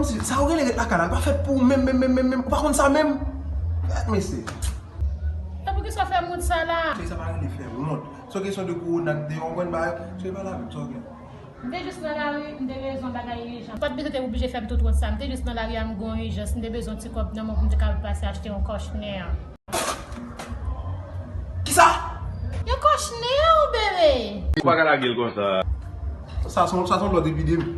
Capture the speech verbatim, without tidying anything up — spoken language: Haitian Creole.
Sa ou rele ret lakay la, li pa fèt pou ou menm, menm, menm, menm, menm. Ou pa konn sa menm? Gad mesye. E poukisa w fè m wont sa la? Cheri, sa pa rele fè wont. Se yon kesyon de kowona k deyò, ou konprann bagay. Cheri, pale avè m, sa w gen? M te jis nan lari, m te bezwen bagay ijan. Ou pa t bezwen te oblije fè m tout wont sa. M te jis nan lari a, m gen yon ijans, m te bezwen ti kòb nan men w pou m te kapab pase achte yon kòchnè. Kisa? Yon kòchnè, bebe! Ou pa ka lage l konsa. Sa se yon, sa se yon lòt epidemi.